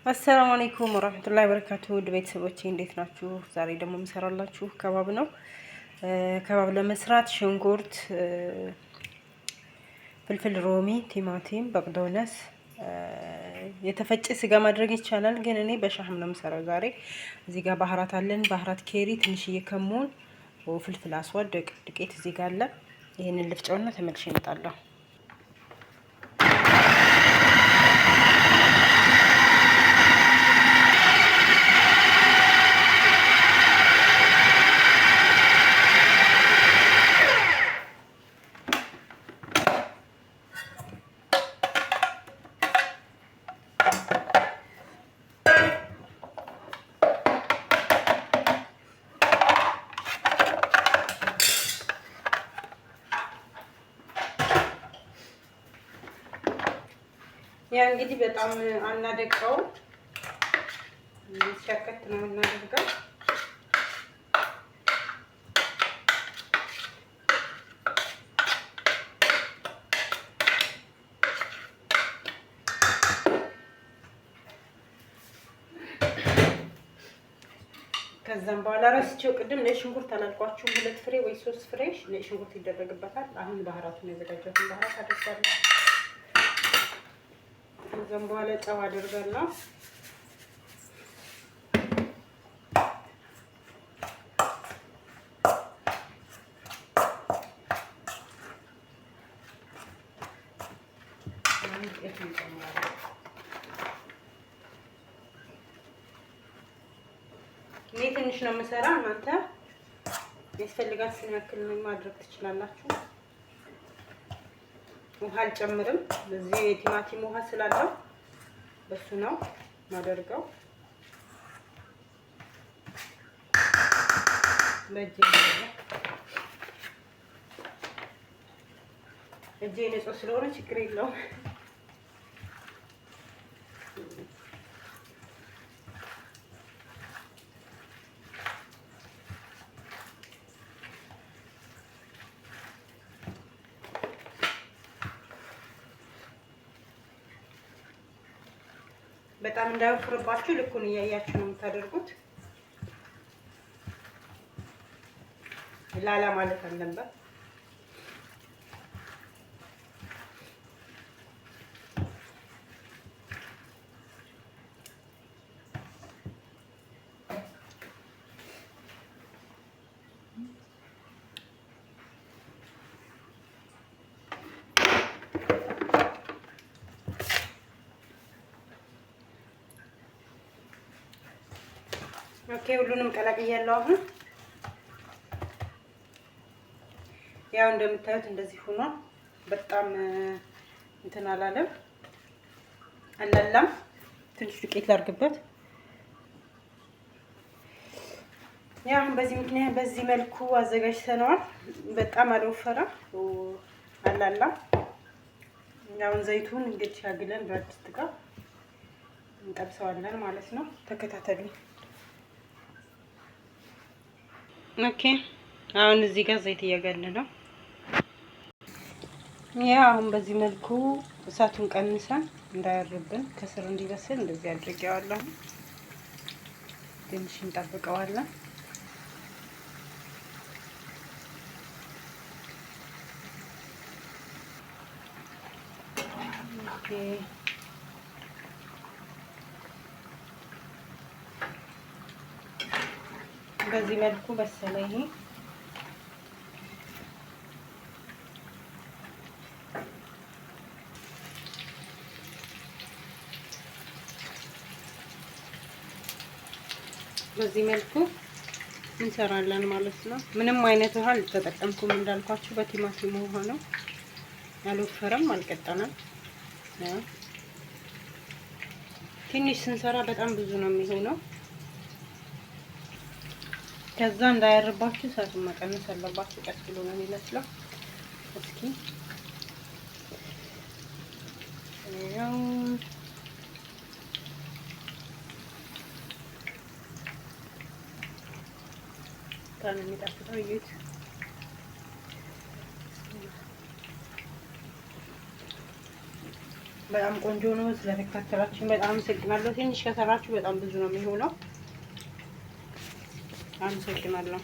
አሰላሙ አለይኩም ወራህመቱላሂ ወበረካቱ ውድ ቤተሰቦቼ እንዴት ናችሁ? ዛሬ ደግሞ የምሰራላችሁ ከባብ ነው። ከባብ ለመስራት ሽንኩርት፣ ፍልፍል ሮሚ፣ ቲማቲም፣ በቅዶነስ፣ የተፈጨ ስጋ ማድረግ ይቻላል፣ ግን እኔ በ شحم ነው የምሰራው ዛሬ። እዚህ ጋር بهارات አለን። بهارات ኬሪ፣ ትንሽዬ ከሙን፣ فلفل أسود፣ ዱቄት እዚህ ጋር አለ። ይህንን ልፍጨውና ተመልሼ እመጣለሁ። ያ እንግዲህ በጣም አናደቀው፣ ሸከት ነው የምናደርገው። ከዛም በኋላ ረስቼው ቅድም ነጭ ሽንኩርት አላልኳችሁም? 2 ፍሬ ወይ 3 ፍሬ ነጭ ሽንኩርት ይደረግበታል። አሁን ባህራቱን ያዘጋጀሁትን ባህራት አደርጋለሁ። ከዛም በኋላ ጨው አደርጋለሁ። እኔ ትንሽ ነው የምሰራ፣ እናንተ የሚያስፈልጋችሁን ያክል ማድረግ ትችላላችሁ። ውሃ አልጨምርም። እዚህ የቲማቲም ውሃ ስላለው በሱ ነው ማደርገው። በእጄ እጄ ንጹህ ስለሆነ ችግር የለውም። በጣም እንዳይወፍርባችሁ ልኩን እያያችሁ ነው የምታደርጉት። ላላ ማለት አለበት። Okay ሁሉንም ቀላቅያለሁ። አሁን ያው እንደምታዩት እንደዚህ ሆኗል። በጣም እንትን አላለም አላላም። ትንሽ ዱቄት ላድርግበት። ያው አሁን በዚህ ምክንያት በዚህ መልኩ አዘጋጅተነዋል። በጣም አልወፈረም አላላም። አሁን ዘይቱን እንግዲህ አግለን ብረት ድስት ጋር እንጠብሰዋለን ማለት ነው። ተከታተሉ። Okay አሁን እዚህ ጋር ዘይት እያጋለ ነው። ያ አሁን በዚህ መልኩ እሳቱን ቀንሰን እንዳያርብን ከስር እንዲበስል እንደዚህ አድርጌዋለሁ። ትንሽ እንጠብቀዋለን። Okay በዚህ መልኩ በሰለ። ይሄ በዚህ መልኩ እንሰራለን ማለት ነው። ምንም አይነት ውሃ አልተጠቀምኩም እንዳልኳችሁ በቲማቲም ውሃ ነው። አልወፈረም፣ አልቀጠነም። ትንሽ ስንሰራ በጣም ብዙ ነው የሚሆነው። ከዛ እንዳያርባችሁ እሳቱን መቀነስ አለባችሁ። ቀስ ብሎ ነው የሚመስለው። እስኪ ያው በጣም ነው የሚጣፍጠው። እዩት። በጣም ቆንጆ ነው። ስለተከታተላችሁ በጣም አመሰግናለሁ። ትንሽ ከሰራችሁ በጣም ብዙ ነው የሚሆነው። አመሰግናለሁ።